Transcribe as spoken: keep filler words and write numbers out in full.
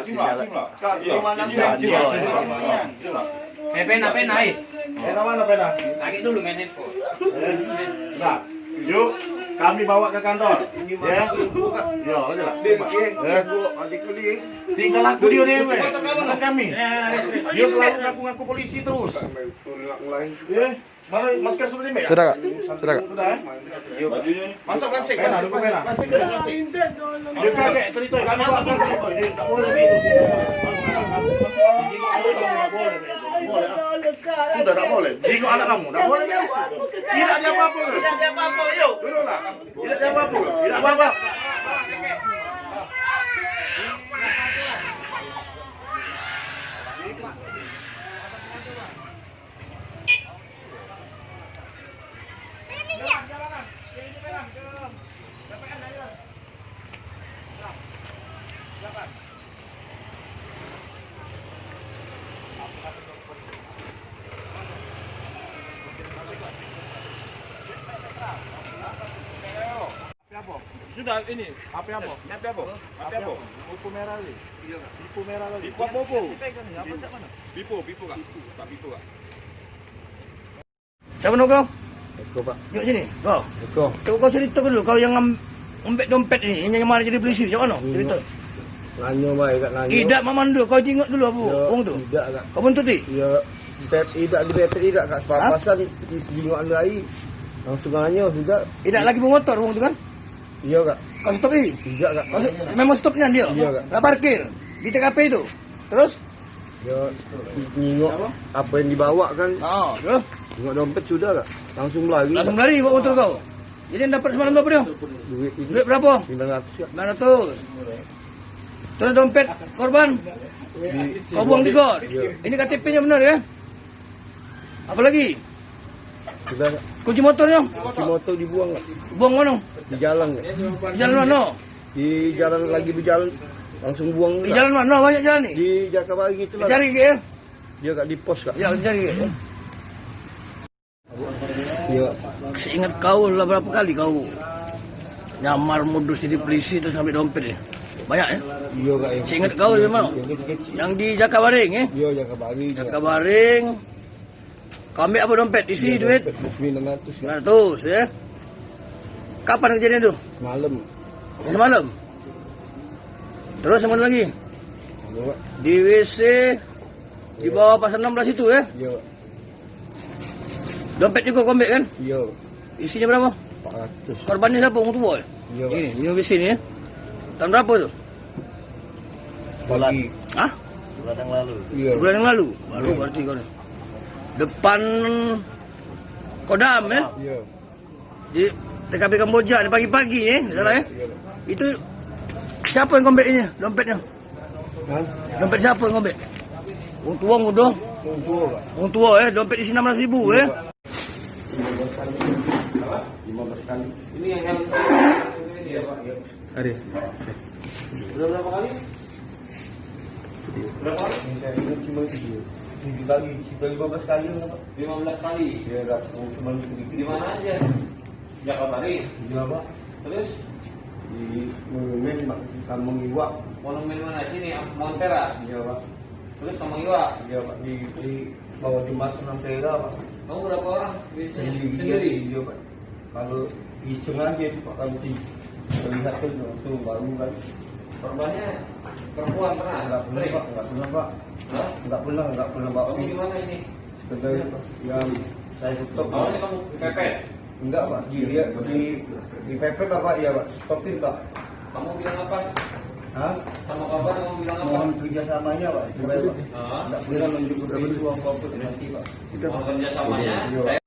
Cim lah, cim lah. Kak, di mana ni? Cim lah, cim lah, cim lah. Eh, pena, pena, eh. Pena mana pena? Lagi dulu main handphone. Eh, nah, yuk, kami bawa ke kantor. Ya. Yo, aja lah. Eh. Tinggal aku dia ni, weh. Bukan kami. Dia selalu ngaku-ngaku polisi terus. Eh. Mana masker sudah diambil? Sudah, Kak. Sudah, Kak. Sudah, eh? Masuk plastik, plastik, plastik, plastik. Dia pakai cerita, kami buat plastik. Dia tak boleh begitu. Sudah tak boleh. Jenguk anak kamu, tak boleh kan? Tidak ada apa-apa. Tidak ada apa-apa, yuk. Dulu lah. Tidak ada apa-apa. Tidak apa-apa. Sudah ini. H P apa? Ini H P apa? H P apa? Buku merah tadi. Iya, Kak. Buku merah tadi. Buku apa, Bu? Pipo, pipo, Kak. Buka pipo, Kak. Siapa nama kau? Eko, Pak. Nyuk sini. Kau. Eko. Coba kau cerita dulu. Kau yang ngam-, ngambek dompet ni, yang mana jadi polisi? Siapa nama? Cerita. Nanyo bae, Kak, nanyo. Idak mamandul, kau jingok dulu apa? Wong tu. Idak, Kak. Kau buntuti? Iya. Beb, idak di beb, idak, Kak. Hah? Papasan, jingok anu ai. Langsung nanyo, idak. Idak lagi bemotor wong tu kan? Iya, Kak. Kau stop ni? Idak, Kak. Kau stop, memang stop nian dia? Iya, Kak. Lah parkir di T K P tu. Terus? Yo, nyingok apa yang dibawa kan. Ha, terus? Nyingok dompet sudah, Kak. Langsung lari. Langsung lari bawa motor kau. Jadi yang dapat semalam berapa dia? Duit ini. Duit berapa? Sembilan ratus, Kak. Sembilan ratus. Terus dompet korban? Di, kau buang di got. Iya. Ini K T P-nya benar ya? Apa lagi? Sudah, Kak. Kunci motornya? Kunci motor dibuang, Kak. Buang mana? Di jalan, Kak. Di jalan mana? Di jalan lagi berjalan, langsung buang, Kak. Di jalan mana banyak jalan ni? Di Jakabaring itulah. Dicari ke ya? Dia, Kak, di pos, Kak. Ya, dicari ke? Iya. Seingat kau lah berapa kali kau nyamar modus jadi polisi terus ambil dompet ya? Banyak ya? Iya, Kak, ya. Seingat kau ya, Mau? Yang kecil-kecil. Yang di Jakabaring ya? Iya, Jakabaring, iya. Jakabaring. Kau ambil apa dompet? Isi duit? Iya, dompet sembilan ratus, Kak. Sembilan ratus ya. Kapan kejadian tu? Semalam. Ya, semalam. Terus yang mana lagi? Ada, Pak. Di W C di bawah pasar enam belas itu ya? Iya, Pak. Dompet juga kau ambil kan? Iya. Isinya berapa? Empat ratus. Korbannya siapa? Orang tua ya? Iya, Pak. Ini, ini W C ni ya. Tahun berapa tu? Pagi. Hah? Sebulan yang lalu. Iya. Sebulan yang lalu. Baru berarti kau ni. Depan Kodam ya? Iya. Di T K P Kamboja ni pagi-pagi ni, salah ya? Iya, Pak. Itu siapa yang kau ambil ini, dompetnya? Hah? Dompet siapa yang kau ambil? Wong tua, wong tua. Wong tua, Pak. Wong tua ya, dompet isi enam ratus ribu ya. Iya, Pak. Lima belas kali. Ini yang, yang Hari. Udah berapa kali? Berapa kali? Yang saya ingat cuma tujuh. Tujuh kali. Kita lima belas kali lah, Pak. Lima belas kali? Iya, Pak. Cuma dikit-dikit. Di mana aja? Jakabaring? Iya, Pak. Terus? Di Monumen, Pak. Kampung Iwak. Monumen mana? Sini, Montera? Iya, Pak. Terus Kampung Iwak? Iya, Pak. Di, di bawah jembatan Ampera, Pak. Kamu berapa orang biasanya? Sendiri. Sendiri? Iya, Pak. Kalau iseng aja itu, Pak, kalau di-, terlihat kan langsung baru kan. Korbannya perempuan pernah? Enggak pernah, Pak. Enggak pernah, Pak. Hah? Enggak pernah, enggak pernah, Pak. Kamu di mana ini? Sekedar yang saya stop. Awalnya kamu dipepet? Enggak, Pak. Di, dia di, dipepet, Pak, Pak, iya, Pak. Stopin, Pak. Kamu bilang apa? Hah? Sama kawan kamu bilang apa? Mohon kerjasamanya, Pak. Itu baik, Pak. Hah? Enggak pernah nunjuk ke pintu apa-apa nanti, Pak. Mohon kerjasamanya. Iya, Pak.